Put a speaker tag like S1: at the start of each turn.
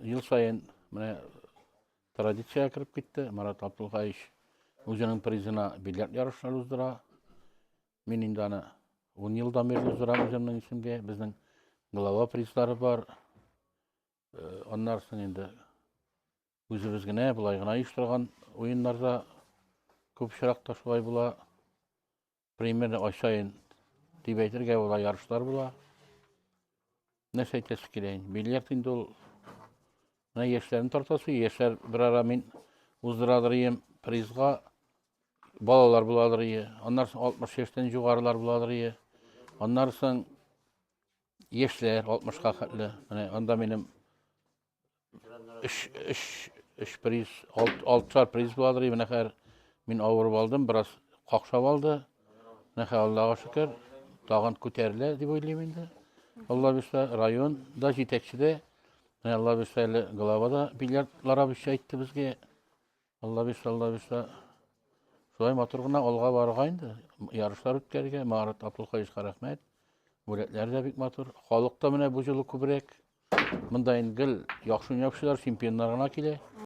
S1: Ел саен менә традициягә кереп китте. Марат Абдулхаевич үзенең призына бильярд ярышлары уздыра. Мин инде аны 10 елдан бирле уздырам үземнең исемгә. Безнең глава призлары бар. Э, аннан соң инде үзебез генә болай гына оештырган уеннарда күп очракта шулай була. Примерно ай саен дип әйтергә була, ярышлар була. Нәрсә әйтәсе килә инде? Бильярд инде ул менә яшьләрне тартасы, яшьләр бер ара мин уздырадыр ием призга балалар буладыр ие. Аннан соң 60 яшьтән югарылар буладыр ие. Аннан соң яшьләр 60-ка хәтле. Менә анда минем өч, өч, өч приз, алт, алтышар приз буладыр. Менә хәзер мин авырып алдым, бераз какшап алды. Менә хәзер Аллага шөкер, тагын күтәрелә дип уйлыйм инде. Алла бирсә, район да җитәкче дә, менә Алла бирсә әле глава да бильярдлар абыйсы әйтте безгә. Алла бирсә, Алла бирсә. Шулай матур гына алга барырга инде. Ярышлар үткәрергә. Марат Абдулхаевичка рәхмәт. Бүләкләр дә бик матур. Халык та менә бу җылы күбрәк. Монда инде гел яхшы уйнаучылар, чемпионнар гына килә.